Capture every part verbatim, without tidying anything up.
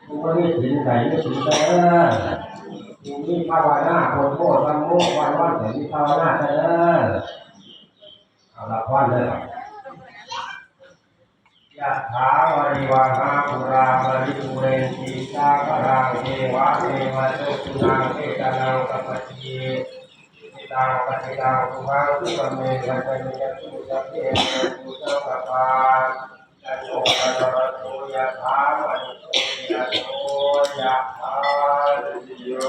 ผู้บ่มีศีลให้มีศีลเด้อ ผู้มีภาวนา พุทโธ ธัมโม วันๆ ให้มีภาวนาเด้อ เอาละพรเด้อ Yathā vārivahā pūrā paripūrenti sāgaraṃ, evameva ito dinnaṃ petānaṃ upakappati. Icchitaṃ patthitaṃ tumhaṃ khippameva samijjhatu, sabbe pūrentu saṅkappā, cando paṇṇaraso yathā, maṇi jotiraso yathā. Yo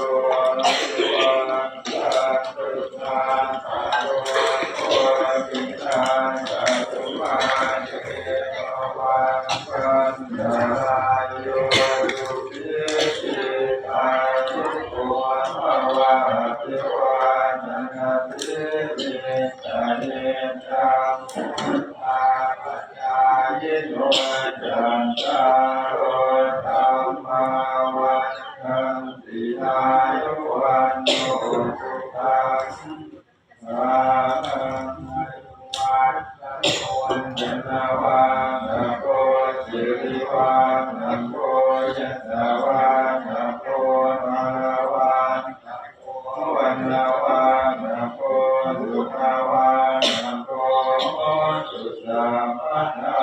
vivajjantu sabbadukkhā, dāyādo sabbadhammāni, bhavantu antarāyo sukhī dīghāyuko bhava. Abhivādanasīlissa niccaṃ vuḍḍhāpacāyino, cattāro dhammā vaḍḍhanti, āyu vaṇṇo sukhaṃ balaṃ. Āyuvaḍḍhako dhanavaḍḍhako sirivaḍḍhako yasavaḍḍhako balavaḍḍhako vaṇṇavaḍḍhako sukhavaḍḍhako hotu sabbadā.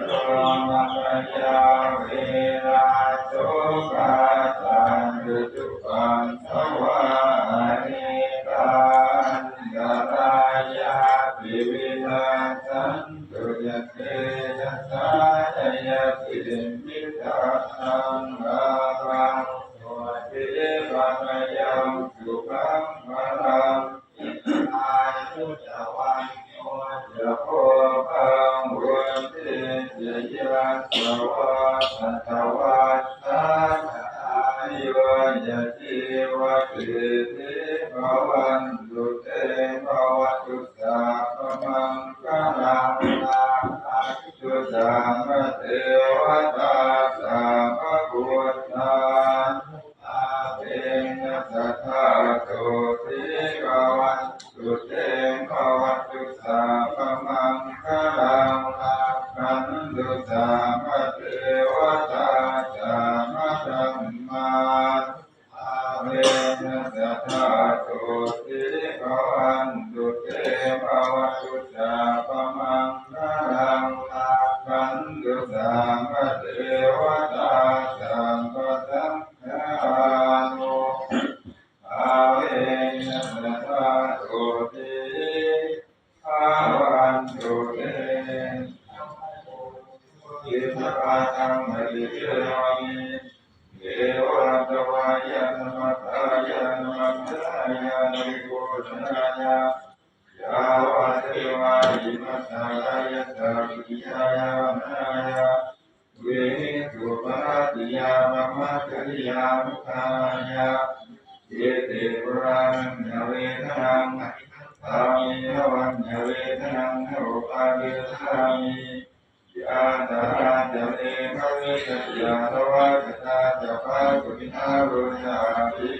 Dukkharogabhayā verā sokā sattu cupaddavā, anekā antarāyāpi vinassantu ca tejasā. Jayasiddhi dhanaṃ lābhaṃ sotthi bhāgyaṃ sukhaṃ balaṃ, āyu ca vaṇṇo ca bhogaṃ vuḍḍhī ca yasavā, satavassā ca āyū ca jīvasiddhī bhavantu te. Bhavatu sabbamaṅgalaṃ, rakkhantu sabbadevatā, sabbabuddhānubhāvena sadā sotthī bhavantu te. Bhavatu sabbamaṅgalaṃ, rakkhantu sabbadevatā, sabbadhammānubhāvena sadā sotthī bhavantu te. Bhavatu sabbamaṅgalaṃ, rakkhantu sabbadevatā, sabbasaṅghānubhāvena sadā sotthī bhavantu te. Piṇḍapātaṃ paṭisevāmi, devasevāya namaskāya namaskaraṇāya paribhūjanāya, yāvadeva imassa kāyassa ṭhitiyā yāpanāya vihiṃsuparatiyā brahmacariyānuggahāya, iti purāṇañca vedanaṃ paṭihaṅkhāmi, navañca vedanaṃ na uppādessāmi, yātrā ca me bhavissati athāvā katā ca phāsuvihāro cāti.